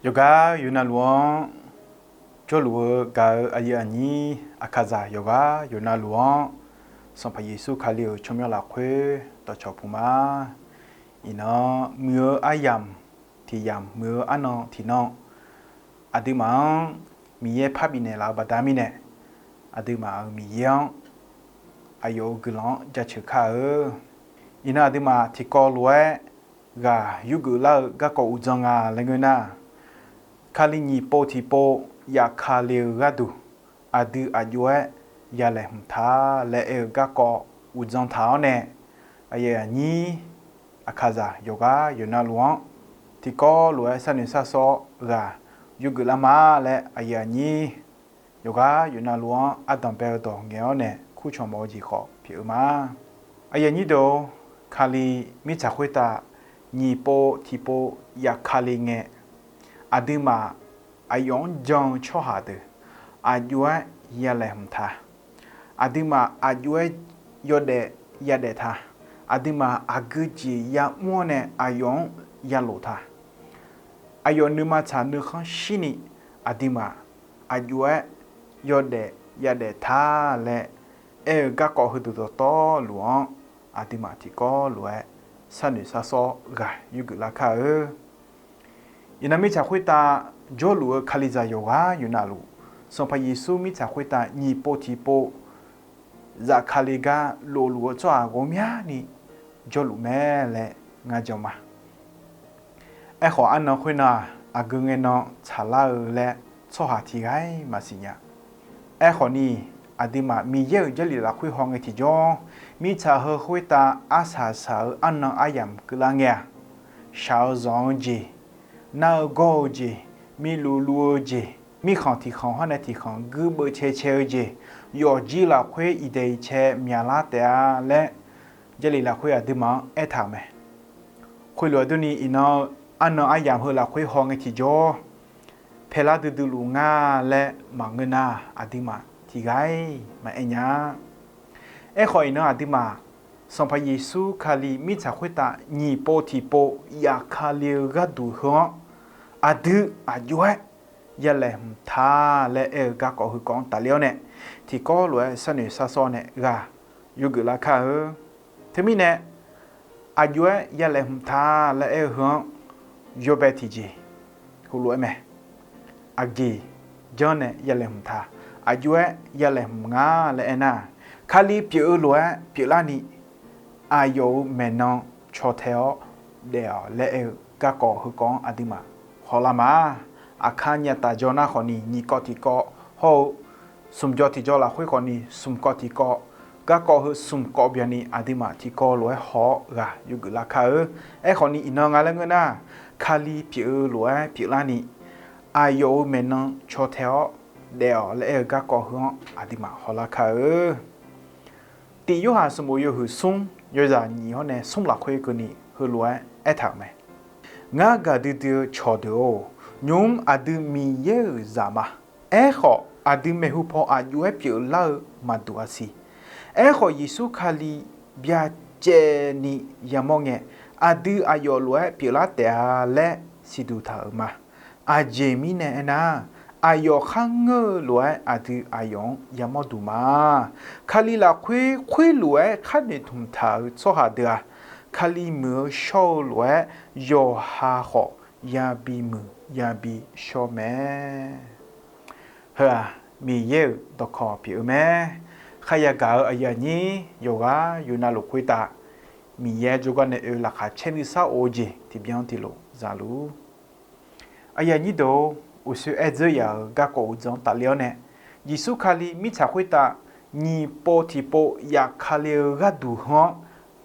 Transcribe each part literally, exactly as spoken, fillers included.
Yawqghaq yawqnavluf-anr jawrluf-eu gaq-eu aqyuif aqnyir Aqkaqzaq yawqghaq yawqnavluf-anr, Sanqpaq Yeqsur Kali-euq tsawrmyanr lafkhoer dawqcawq puq ma. Iqnan muiq-eu aryamq tiq yamq, muiq-eu arnan tiq nan, aqduimaf-anr Miqyaer parbif naeqlaf-eu baqda mirnae, aqduimaf-euq Miqyaer-anr aqyawf-euq guiqlanq-anr jaceuq kar-eu. Iqnan aqduimaf tiqkawv lof-aer ghaq yurgeuf lar-eu garkawv uqdzan nga laer ngeur nar, Kali nyiq pov tiqpov yafkale-eu gharduq, aqdui aqjox-aer yalaeqhmq ta laer aer-eu garkawv uqdzan taq-awr nae, aqyuif aqnyir Aqkaqzaq yawqghaq yawqnavluf-anr tiqkawv lof-aer sharnoeq sharsawr ghaq yurgeuf lar ma laer, aqyuif aqnyir yawqghaq yawqnavluf-anr ardanq bae-eu dawq ngaeq-awr nae kurcawq mawf-eu jeq khawf pyeuf-eu ma. Aqyuif aqnyir deuq-or, Kali mirtsaq khoertav nyiq pov tiqpov yafkale ngae, aqduimaf aqyawf-anr jan-eu tsawrhaq deuq aqjox-aer yalaeqhmq ta. Aqduimaf aqjox-aer yawdaef yadaef ta. Aqduimaf aqgeujeq yamr-awr nae aqyawf-anr yalof ta. Aqyawf nuima tsaq nuikhanr shirni aqduimaf aqjox-aer yawdaef yadaef ta laer aer-eu garkawv heudeuq dawqtawvluf-anr, aqduimaf tiqkawv lof-aer sharnoeq sharsawr ghaq yurgeuf lar kar-eu. Iqnan mirtsaq khoertav jawrluf-eu Kalizaq yawqghaq yawqnavluf, Sanqpaq Yeqsur mirtsaq khoertav nyiq pov tiqpov zafkale gar lofluf-eu tsawrhaq ghawqmyani jawrluf mae laer ngar jan ma. Aerkhawf, arnan khoernan-aq, aqgeu ngae nan tsaqlar-eu laer tsawrhaq tiq ghaq-iq maqsiq nya. Aerkhawf ni, aqduimaf Miqyaer-euq Jarlif lafkhoer haw ngae tiqjawr, mirtsaq heu khoertav arsaq saq-eu arnan aryamq keuvlar ngae-aq, shaq-eu zanq-eu jeq, nar-eu gawr-eu jeq, miqluf luf-eu jeq, mirkhanq tiqkhanq hawr nae tiqkhanq guirbeuv cae cae-eu jeq, yawfjir lafkhoer iqdaeq iqcae myaqlar taef-a laer, Jarlif lafkhoer aqduimaf-anr aertaq-euq mae. Khoerlof-aer durni, iqnan-eu arnan aryamq heu lafkhoer haw ngae tiqjawr, paelar duidui luf nga laer maqngeur nar, aqduimaf tiq ghaq-iq maqaer nya. Aerkhawf, iqnan aqduimaf Sanqpaq Yeqsur Kali mirtsaq khoertav nyiq pov tiqpov yafkale-eu gharduq heu-anr, aqdui aqjox-aer yalaeqhmq ta laer aer-eu garkawv heukawv-anr tafler-awr nae, tiqkawv lof-aer sharnoeq sharsawr nae ghaq yurgeuf lar kar-eu. Teumirnae, aqjox-aer yalaeqhmq ta laer aer-eu heu-anr yawbae tiqjeq heulof-aer mae. Aqjeq janr nae yalaeqhmq ta, aqjox-aer yalaeqhmq nga laer aernar, Kali pyeuf-eu lof-aer pyeuflarni, aqyawf-euq maeqnan caw tae-awr daef-awq laer aer-eu garkawv heukawv-anr aqduimaf hawlar ma. Aqkar nyataf jawr nar khawfni nyiq kawv tiqkawv hawr-eu, smq jawr tiqjawr lafkhoer khawfni smq kawv tiqkawv, garkawv heu smq kawv byanni aqduimaf tiqkawv lof-aer haw-awr ghaq yurgeuf lar kar-eu. Aerkhawfni iqnan nga laer ngeur nar, Kali pyeuf-eu lof-aer pyeuflarni, aqyawf-euq maeqnan caw tae-awr daef-awq laer aer-eu garkawv heu-anr aqduimaf hawlar kar-eu. Tif Yorhaq sanqbof yawhuiq smr yawzaq nyiq hawr nae smr lafkhoer keuvni heulof-aer aertaq-euq mae. Ngar gaqdui dui-eu cawqdeuq-or, nymq-mr aqdui Miqyaer-euq zaq ma. Aerkhawf, aqdui maeqhu paw aqjox-aer pyeuflar-eu maqduq-a siq. Aerkhawf, Yeqsur Kali byacaevni yamawr ngae, aqdui aqyawf lof-aer pyeuflar taef-a laer siqduq taq-euq ma. Aqjeq mirnae aernar, aqyawf kharngeur-eu lof-aer aqdui aqyawf-anr yamawr duq ma. Kali lafkhoer khoerlof-aer khar noeqtmq taq-euq tsawrhaq deuq-aq, Kali muiq-eu shawr-eu lof-aer yawqha khawf yabi muiq yabi shawr mae. Heu-aq, Miqyaer-euq dawqkawq pyeuf-eu mae. Kharya gaq-eu aqyuif aqnyir yawqghaq yawqnavluf khoertav, Miqyaer jawrgar nae oe laqkhaq caer nuisar of-eu jeq tiqbyan tiqlof zaluf. Aqyuif aqnyir deuq-or, uqshoe aer dzeur yaf-euq garkawv uqdzan-anr tafler-awr nae, Yeqsur Kali mirtsaq khoertav nyiq pov tiqpov yafkale-eu gharduq heu-anr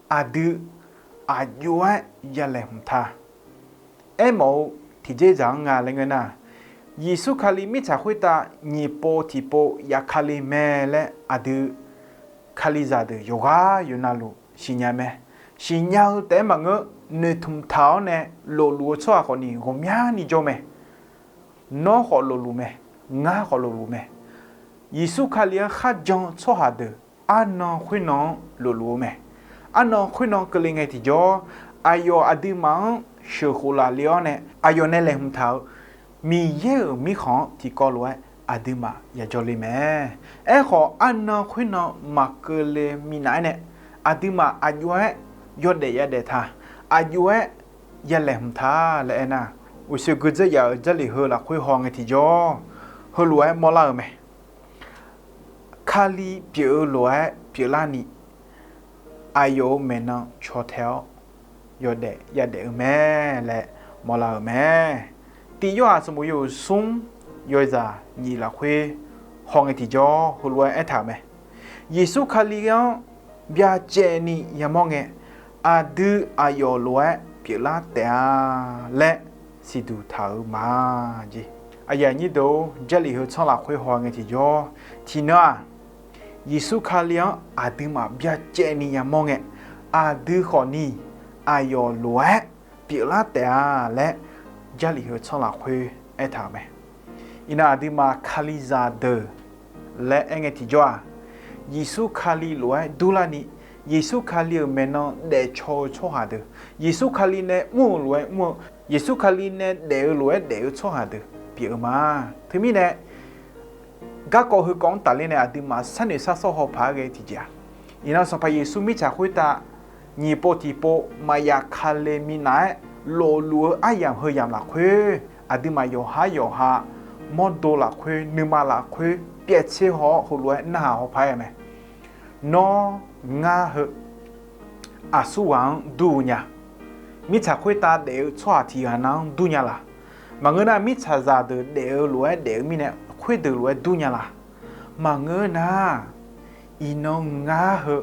aqdui aqjox-aer yalaeqhmq ta. Aermawf-eu tiqjerzaq-anr nga laer ngeur nar, Yeqsur Kali mirtsaq khoertav nyiq pov tiqpov yafkale mae laer aqdui Kalizaq deuq yawqghaq yawqnavluf siqnya mae. Siqnya-eu taef-aer maqngeur, noeqtmq taq-awr nae lofluf-eu tsawrhaq khawfni ghawqmyani jawr mae. Nawr khawf lofluf mae. Ngar khawf lofluf mae. Yeqsur Kali-anr kharjan-eu tsawrhaq deuq arnan khoernan-anr lofluf-eu mae. Arnan khoernan keuvle ngae tiqjawr, aqyawf aqduimaf-anr sheuqkhof lafle-awr nae aqyawf nae laeqhmq taq-eu Miqyaer-euq mirkhanq-anr tiqkawv lof-aer aqduimaf yajawr le mae. Aerkhawf, arnan khoernan maqkeuv le minav-aer nae, aqduimaf aqjox-aer yawdaef yadaef ta, aqjox-aer yalaeqhmq ta laer aernar, uqshoe gui dzeur yaf-euq Jarlif heu lafkhoer hawngae tiqjawr, heulof-aer mawrlar-euq mae. Kali pyeuf-eu lof-aer pyeuflarni, aqyawf-euq maeqnan caw tae-awr yawdaef yadaef-eu mae laer mawrlar-euq mae. Tif Yorhaq sanqbof yawhuiq smr yawzaq nyiq lafkhoer hawngae tiqjawr heulof-aer aertaq-euq mae. Yeqsur Kali-anr byacaevni yamawr ngae, aqdui aqyawf lof-aer pyeuflar taef-a laer siqduq taq-euq ma jeq. Aqyuif aqnyir deuq-or, Jarlif heu tsanr lafkhoer hawngae tiqjawr, tiqnan-aq, Yeqsur Kali-anr aqduimaf byacaevni yamawr ngae, aqdui khawfni aqyawf lof-aer pyeuflar taef-a laer Jarlif heu tsanr lafkhoer aertaq-euq mae. Iqnan aqduimaf Kalizaq deuq laer aerngae tiqjawr-aq, Yeqsur Kali lof-aer durlarni, Yeqsur Kali-euq maeqnan daefcaw-eu tsawrhaq deuq, Yeqsur Kali nae mr-euq lof-aer mr-eu, Yeqsur Kali nae daef-eu lof-aer daef-eu tsawrhaq deuq pyeuf-eu ma. Teumirnae, garkawv heukawv-anr tafler nae aqduimaf sharnoeq sharsawr haw paq-aer ghae tiqjeq-aq, iqnan Sanqpaq Yeqsur mirtsaq khoertav nyiq pov tiqpov maqyaf kale minav-aer lofluf-eu aryamq heu yamq lafkhoer, aqduimaf yawqhar yawqha mawrdo lafkhoer, nuima lafkhoer pyaev tser haw-awr heulof-aer narhaq haw paq-aer mae. Nawr ngar heu aqsur ghaq-anr dur-eu nya. Mirtsaq khoertav daef-eu tsawrhaq tiq ghaq nav-anr dur nya laq. Maqngeur nar, mirtsaqzaq deuq daef-eu lof-aer daef-eu mirnae khoerdeuq lof-aer dur nya laq. Maqngeur nar, iqnan ngar heu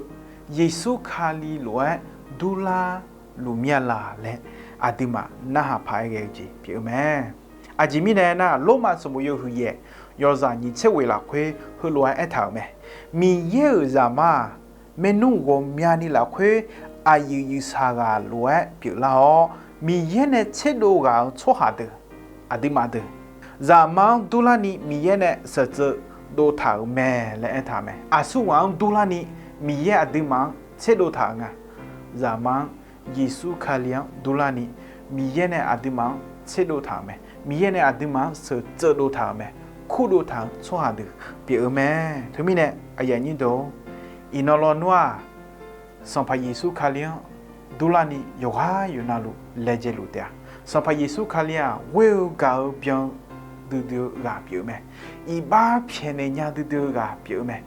Yeqsur Kali lof-aer durlar luf mir-a laq laer aqduimaf narhaq paq-aer ghae-eu jeq pyeuf-eu mae. Aqjeq mirnae aernar, Lormav sanqbof yawhuiq yaef yawzaq nyiq tser ghoeq lafkhoer heulof-aer aertaq-euq mae. Miqyaer-euq Zaqmar-aq, maernmr ghawqmyani lafkhoer aqyuif yuifsaq ghaq lof-aer pyeuflar-awr, Miqyaer nae tserdov ghaq-eu tsawrhaq deuq, aqduimaf deuq, Zaqmar-anr durlarni Miqyaer nae sheuqtseuv dov taq-euq mae laer aertaq-euq mae. Aqsur ghaq-anr durlarni Miqyaer aqduimaf-anr tserdov taq-euq nga. Zaqmar-anr, Yeqsur Kali-anr durlarni Miqyaer nae aqduimaf-anr tserdov taq-euq mae. Miqyaer nae aqduimaf-anr sheuqtseuv dov taq-euq mae. Kurdov taq-eu tsawrhaq deuq pyeuf-eu mae. Teumirnae, aqyuif aqnyir deuq-or, iqnan lawnmr-aq, Sanqpaq Yeqsur Kali-anr durlarni yawqghaq yawqnavluf laejae luf taef-a. Sanqpaq Yeqsur Kali-aq, ghoer-eu gaq-eu byan duidui-eu ghaq pyeuf-eu mae. Iqbax pyaeqnaeq nya duidui-eu ghaq pyeuf-eu mae.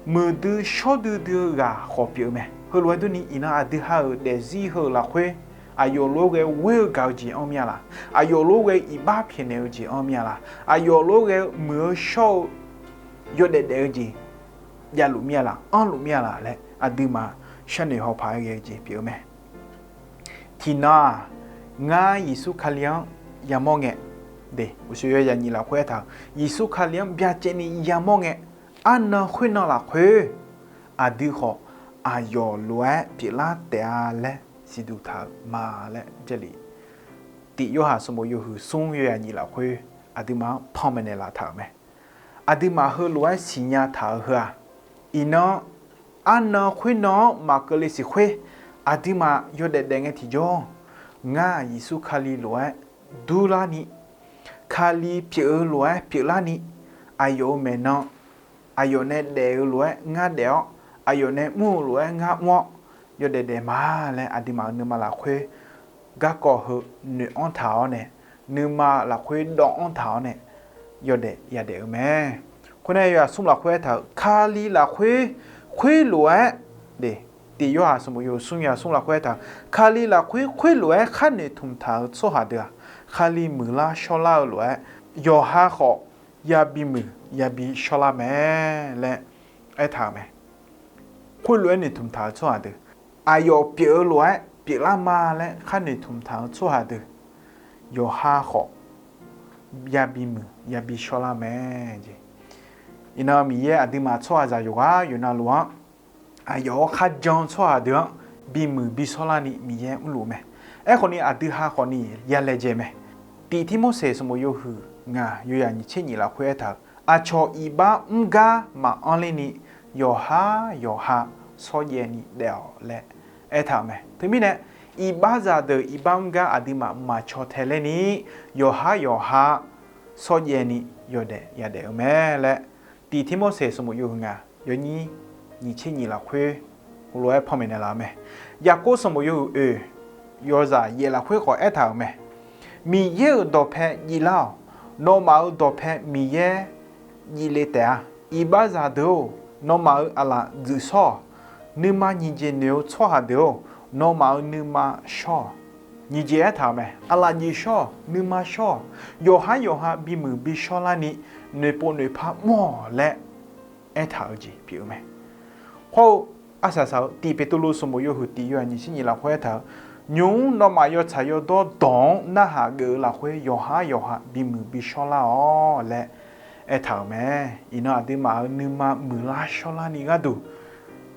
Muiqdui shawr duidui-eu ghaq khawf pyeuf-eu mae. Heulof-aer durni, iqnan aqdui ha-euq daefzir heu lafkhoer, aqyawf lof-aer ghae ghoer-eu gaq-eu jeq anr mir-a laq. Aqyawf lof-aer ghae iqbax pyaeqnaeq-eu jeq anr mir-a laq. Aqyawf lof-aer ghae muiq-eu shawr-eu yawdaef daef-eu jeq javluf mir-a laq, anrluf mir-a laq laer aqduimaf sharnoeq haw paq-aer ghae-eu jeq pyeuf-eu mae. Tiqnan-aq, ngar Yeqsur Kali-anr yamawr ngae, de, uqshoe yawzaq nyiq lafkhoer aertaq-euq, Yeqsur Kali-anr byacaevni yamawr ngae, arnan khoernan lafkhoer aqdui khawf aqyawf lof-aer pyeuflar taef-a laer siqduq taq-euq ma laer Jarlif, Tif Yorhaq sanqbof yawhuiq smr yawzaq nyiq lafkhoer aqduimaf-anr panmaeq naeqlaf taq-euq mae. Aqduimaf heulof-aer siqnya taq-eu heu-aq, iqnan arnan khoernan-anr maqkeuv le siq khoer, aqduimaf yawdaef daef ngae tiqjawr, ngar Yeqsur Kali lof-aer durlarni, Kali pyeuf-eu lof-aer pyeuflarni, aqyawf-euq maeqnan, aqyawf nae daef-eu lof-aer ngar daef-awr, aqyawf nae mr-eu lof-aer ngar mr-awr, yawdaef daef ma laer aqduimaf-euq nuima lafkhoer garkawv heu noeq-anr taq-awr nae, nuima lafkhoer dawv-anr taq-awr nae, yawdaef yadaef-eu mae. Khoernar, yawzaq smr lafkhoer aertaq-euq, Kali lafkhoer khoerlof-aer, de, Tif Yorhaq sanqbof yawhuiq smr yawzaq smr lafkhoer aertaq-euq, Kali lafkhoer khoerlof-aer khar noeqtmq taq-eu tsawrhaq deuq-aq, Kali muiqlar shawrlar-eu lof-aer, yawqha khawf yabi muiq yabi shawrlar mae laer aertaq-euq mae. Khoerlof-aer noeqtmq taq-eu tsawrhaq deuq, aqyawf pyeuf-eu lof-aer pyeuflar ma laer khar noeqtmq taq-eu tsawrhaq deuq, yawqha khawf yabi muiq yabi shawrlar mae jeq. Iqnan Miqyaer aqduimaf tsawrhaqzaq yawqghaq yawqnavluf-anr aqyawf-anr kharjan-eu tsawrhaq deuq-anr bimuiq bi shawrlarni Miqyaer mrluf mae. Aerkhawfni aqdui ha khawfni yalaejae mae. Tif Tirmorseq sanqbof yawhuiq ngaq yawzaq nyiq tser nyiq lafkhoer aertaq-euq, aqcawq iqbax mr gar maqanr lerni, yawqhar yawqha shawrjaev ni daef-awq laer aertaq-euq mae. Teumirnae, iqbaxzaq deuq iqbax mr gar aqduimaf maqcaw tae lerni, yawqhar yawqha shawrjaev ni yawdaef yadaef-eu mae laer, Tiq Tirmorseq sanqbof yawhuiq ngaq yawnyir nyiq tser nyiq lafkhoer heulof-aer panmaeq naeqlaf-eu mae. Yaqkov sanqbof yawhuiq oeq yawzaq yaef lafkhoer khawf aertaq-euq mae. Miqyaer-euq dawqpae jiflar-awq. Nawmaf-euq dawqpae Miqyaer jifle taef-a. Iqbaxzaq deuq-or, nawmaf-euq aqlaf dzuif shawr-awq. Nuima nyiq jeq noeq-eu tsawrhaq deuq-or, nawmaf-euq nuima shawr-awq. Nyiq jeq aertaq-euq mae. Aqlaf jeq shawr-awq, nuima shawr-awq. Yawqhar yawqha bimuiq bishawrlarni noeqpov noeqpar mr-awq laer aertaq-eu jeq pyeuf-eu mae. Hawr-eu arsaq saq-eu Tiq Beqtuvluv sanqbof yawhuiq tiq yawzaq nyiq tser nyiq lafkhoer aertaq-eu, nymq-mr nawmaf yawtsaq yawdawr dawq-anr narhaq geuf-eu lafkhoer yawqhar yawqha bimuiq bishawrlar-awq laer aertaq-euq mae. Iqnan aqduimaf-euq nuima muiqlar shawrlarni gharduq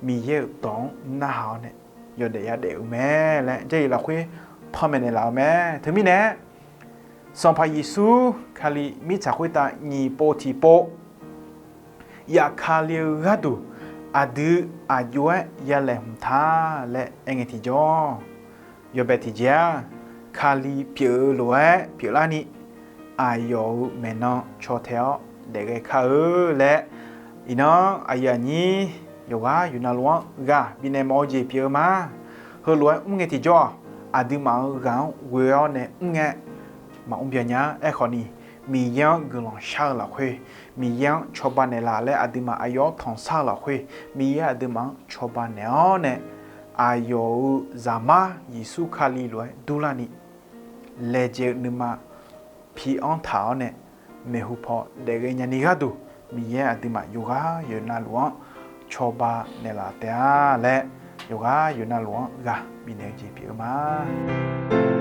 Miqyaer-euq dawq-anr narhaq-awr nae yawdaef yadaef-eu mae laer Jarlif lafkhoer panmaeq naeqlaf-eu mae. Teumirnae Sanqpaq Yeqsur Kali mirtsaq khoertav nyiq pov tiqpov yaf Kali-eu gharduq aqdui aqjox-aer yalaeqhmq ta laer aer ngae tiqjawr, yawbae tiqjeq-aq, Kali pyeuf-eu lof-aer pyeuflarni aqyawf-euq maeqnan caw tae-awr daefghae kar-eu laer, iqnan aqyuif aqnyir yawqghaq yawqnavluf-anr ghaq bifnaeq mawf-eu jeq pyeuf-eu ma. Heulof-aer mr ngae tiqjawr-aq, aqduimaf-euq ghaq-anr ghoe-awr nae mr ngae maqmr bya nya. Aerkhawf ni, Miqyaer-anr guiqlanq shar-eu lafkhoer, Miqyaer-anr cawba naeqlaf laer aqduimaf aqyawf-anr tanqsar-eu lafkhoer, Miqyaer aqduimaf-anr cawba naeq-awr nae, aqyawf-euq Zaqmar Yeqsur Kali lof-aer durlarni laejae-eu nuima pi-anr taq-awr nae, maeqhu paw daefghae nyani gharduq, Miqyaer aqduimaf yawqghaq yawqnavluf-anr cawba naeqlaf taef-a laer, yawqghaq yawqnavluf-anr ghaq bifnaeq-eu jeq pyeuf-eu ma.